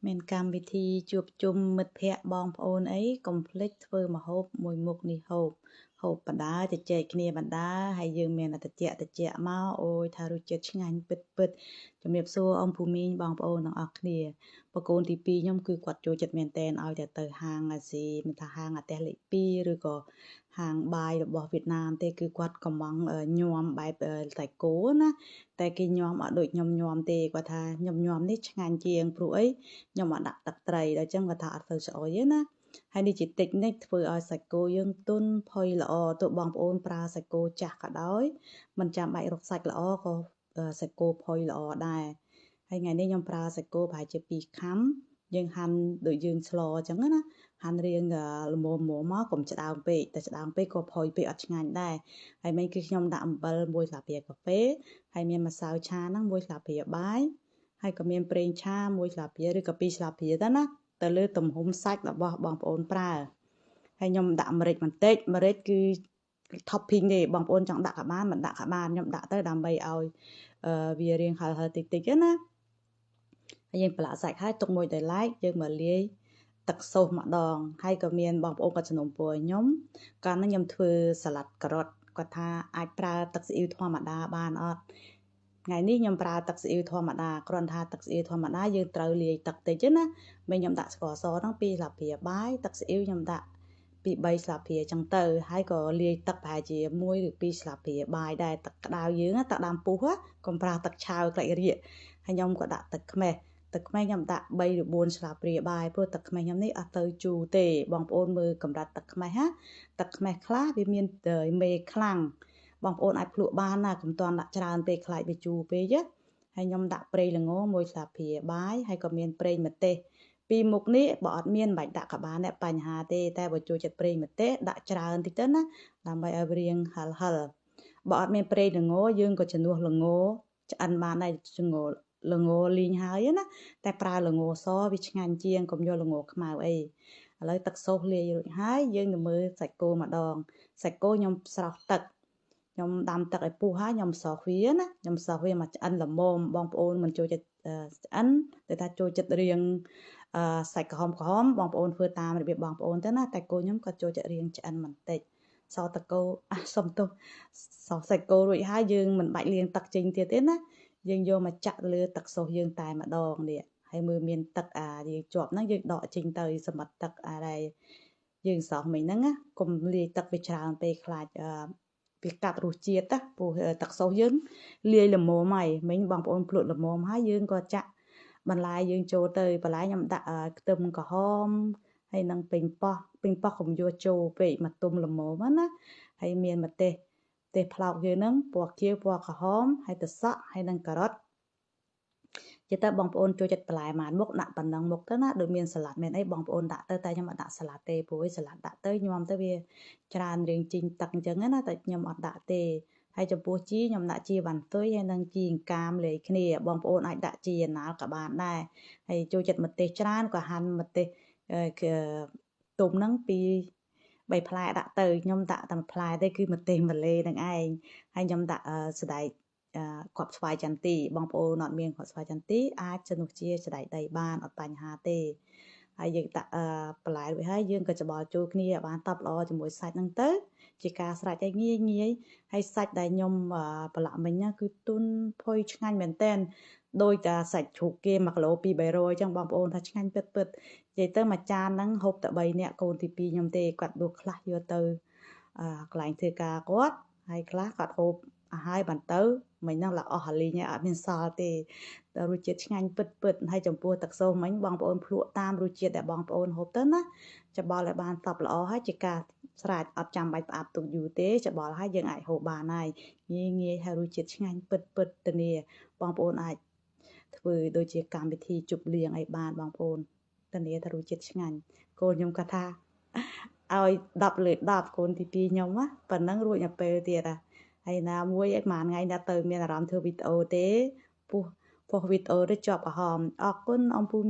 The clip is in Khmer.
មានកម្មវិធីជួបជុំមិត្តភក្តិបងប្អូនអីកុំភ្លេចធ្វើម្ហូបមួយមុខនេះហូបហូបបណ្ដើរជជែកគ្នាបណ្ដើរហើយយើងមានតិចតិចមកអូយថារសជាតិឆ្ងាញ់ពិតពិតជំរាបសួរអ៊ំភូមីងបងប្អូនទាំងអស់គ្នាបកូនទី2ខ្ញុំគឺគាត់ចូលចិត្តមែនតែនឲ្យតែទៅហាងអាស៊ីមិនថាហាងអាទះលេខ2ឬក៏ហាងបាយរបស់វៀតណាមទេគឺគាត់កំងញោមបែបតែគោណាតែគេញោមអត់ដូចខ្ញុំញោមទេគាត់ថាខ្ញុំញោមនេះឆ្ងាញ់ជាងព្រោះអីខ្ញុំអត់ដាក់ទឹកត្រីដល់ចឹងគាត់ថាអត់ទៅស្អុយទេណាហើយនេះជាតិចនិចធ្វើឲ្យសាច់គោយើងទន់ផុយល្អទោះបងប្អូនប្រើសាច់គោចាស់ក៏ដោយមិនចាំបាច់រកសាច់ល្អក៏សាច់គោផុយល្អដែរហើយថ្ងៃនេះខ្ញុំប្រើសាច់គោប្រហែលជា2ខាំយើងហាន់ដូចយើងស្លអញ្ចឹងណាហាន់រៀងល្មមៗមកកុំឆ្ដើងពេកតែឆ្ដើងពេកក៏ផុយពេកអត់ឆ្ងាញ់ដែរហើយមិញគឺខ្ញុំដាក់អំបិល1ស្លាបព្រាកាហ្វេហើយមានម្សៅឆាហ្នឹង1ស្លាបព្រាបាយហើយក៏មានប្រេងឆា1ស្លាបព្រាឬក៏2ស្លាបព្រាទៅណាទៅលើទំហំសាច់របស់បងប្អូនប្រើហើយខ្ញុំដាក់ម្រេចបន្តិចម្រេចគឺ topping ទេបងប្អូនចង់ដាក់ក៏បានមិនដាក់ក៏បានខ្ញុំដាក់ទៅដើម្បីឲ្យវារៀងហឹរៗតិចតិចណាហើយយើងប្រឡាក់សាច់ហើយទុកមួយដោយឡែកយើងមកលាយទឹកសូសម្ដងហើយក៏មានបងប្អូនគាត់សំណូមពរឲ្យខ្ញុំកាលនោះខ្ញុំធ្វើសាឡាត់ការ៉ុតគាត់ថាអាចប្រើទឹកស៊ីអ៊ីវធម្មតាបានអត់ថ្ងៃនេះខ្ញុំប្រើទឹកស៊ីអ៊ីវធម្មតាគ្រាន់ថាទឹកស៊ីអ៊ីវធម្មតាយើងត្រូវលាយទឹកតិចណាមិនខ្ញុំដាក់ស្ករសហ្នឹង2ស្លាបព្រាបាយទឹកស៊ីអ៊ីវខ្ញុំដាក់ពី3ស្លាបព្រាចឹងទៅហើយក៏លាយទឹកប្រហែលជា1ឬ2ស្លាបព្រាបាយដែរទឹកក្តៅយើងទឹកដើមពុះកុំប្រើទឹកឆាវក្លែករាកហើយខ្ញុំក៏ដាក់ទឹកខ្មេះទឹកខ្មេះខ្ញុំដាក់3ឬ4ស្លាបព្រាបាយព្រោះទឹកខ្មេះខ្ញុំនេះអត់ទៅជូរទេបងប្អូនមើលកម្រិតទឹកខ្មេះណាទឹកខ្មេះខ្លះវាមានមេខ្លាំងបងប្អូនអាចភ្លក់បានណាកុំទាន់ដាក់ច្រើនពេកខ្លាចវាជូរពេកហើយខ្ញុំដាក់ប្រេងល្ង1ស្លាបព្រាបាយហើយក៏មានប្រេងម្ទេសពីមុខនេះបើអត់មានមិនបាច់ដាក់ក៏បានដែរបញ្ហាទេតែបើចូលចិត្តប្រេងម្ទេសដាក់ច្រើនតិចទៅណាដើម្បីឲ្យរៀងហិលហិលបើអត់មានប្រេងល្ងយើងក៏ជំនួសល្ងឆ្អិនបានដែរល្ងល្ងលីងហើយណាតែប្រើល្ងសវាឆ្ងាញ់ជាងកុំយកល្ងខ្មៅអីឥឡូវទឹកសូសលាយរួចហើយយើងទៅមើលសាច់គោម្ដងសាច់គោខ្ញុំស្រោះទឹកខ្ញុំដាំទឹកឲ្យពុះហើយខ្ញុំស្រោះវាណាខ្ញុំស្រោះវាមកឆ្អិនល្មមបងប្អូនមិនចូលចិត្តឆ្អិនតែថាចូលចិត្តរៀងសាច់ក្រហមក្រហមបងប្អូនធ្វើតាមរបៀបបងប្អូនទៅណាតែគោខ្ញុំក៏ចូលចិត្តរៀងឆ្អិនបន្តិចសតកោសុំទោសសសាច់គោរួចហើយយើងមិនបាច់លាងទឹកចេញទៀតទេណាយើងយកមកចាក់លើទឹកសូសយើងតែម្ដងនេះហើយមើលមានទឹកអាយើងជាប់ហ្នឹងយើងដកចេញទៅសម្បត្តិទឹកអាដែលយើងស្រោះមិញហ្នឹងណាកុំលាយទឹកវាច្រើនពេកខ្លាចវាកាត់រសជាតិណាព្រោះទឹកសូសយើងលាយល្មមហើយមិញបងប្អូនភ្លក់ល្មមហើយយើងក៏ចាក់បន្លែយើងចូលទៅបន្លែខ្ញុំដាក់ខ្ទឹមក្រហមហើយនឹងពេញប៉ោះពេញប៉ោះកុំយកចូលពេកមកទុំល្មមណាហើយមានម្ទេសទេសផ្លោកយើងហ្នឹងពណ៌ខៀវពណ៌ក្រហមហើយទឹកសក់ហើយនឹងការ៉ុតនិយាយទៅបងប្អូនចូលចិត្តបន្លែមួយមុខដាក់ប៉ុណ្ណឹងមុខទៅណាដូចមានសាឡាត់មានអីបងប្អូនដាក់ទៅតែខ្ញុំអត់ដាក់សាឡាត់ទេព្រោះសាឡាត់ដាក់ទៅញ៉ាំទៅវាច្រើនរៀងជីងទឹកអញ្ចឹងណាតែខ្ញុំអត់ដាក់ទេហើយចំពោះជីខ្ញុំដាក់ជីវ៉ាន់ទុយហើយនិងជីអង្កាមលាយគ្នាបងប្អូនអាចដាក់ជីអាណាល់ក៏បានដែរហើយចូលចិត្តម្ទេសច្រើនក៏ហាន់ម្ទេសទុំហ្នឹងពី3ផ្លែដាក់ទៅខ្ញុំដាក់តែមួយផ្លែទេគឺម្ទេសម៉ាឡេនឹងឯងហើយខ្ញុំដាក់សណ្តែកគ្រាប់ស្វាយចន្ទីបងប្អូនអត់មានគ្រាប់ស្វាយចន្ទីអាចជំនួសជាសណ្តែកដីបានអត់បញ្ហាទេហើយយើងដាក់បន្លែរួចហើយយើងក៏ច្បល់ចូលគ្នាឲ្យបានតបល្អជាមួយសាច់ហ្នឹងទៅជាការស្រេចឲ្យងាយងាយហើយសាច់ដែលខ្ញុំប្រឡាក់មិញណាគឺទន់ផុយឆ្ងាញ់មែនតែនដោយតែសាច់ជ្រូកគេ1គីឡូ2 300អញ្ចឹងបងប្អូនថាឆ្ងាញ់ពិតពិតនិយាយទៅមួយចានហ្នឹងហូបតែ3នាក់កូនទី2ខ្ញុំទេគាត់ដួសខ្លះយកទៅកន្លែងធ្វើការគាត់ហើយខ្លះគាត់ហូបឲ្យបានទៅមិញហ្នឹងល្អអស់អាលីងអត់មានសល់ទេតែរសជាតិឆ្ងាញ់ពិតពិតហើយចំពោះទឹកសូសមិញបងប្អូនភ្លក់តាមរសជាតិដែលបងប្អូនហូបទៅណាច្បល់ឲ្យបានសព្វល្អហើយជាការស្រេចអត់ចាំបាច់ផ្អាប់ទុកយូរទេច្បល់ហើយយើងអាចហូបបានហើយងាយងាយហើយរសជាតិឆ្ងាញ់ពិតពិតធានាបងប្អូនអាចធ្វើដូចជាកម្មវិធីជប់លៀងអីបានបងប្អូនធានាថារសជាតិឆ្ងាញ់កូនខ្ញុំគាត់ថាឲ្យ10លើ10កូនទី2ខ្ញុំណាប៉ុណ្ណឹងរួចទៅពេលទៀតហ่ะហើយណាមួយឯងមួយថ្ងៃណាទៅមានអារម្មណ៍ធ្វើវីដេអូទេពោះវីដេអូទៅជាប់ក្រហមអរគុណអំពូ។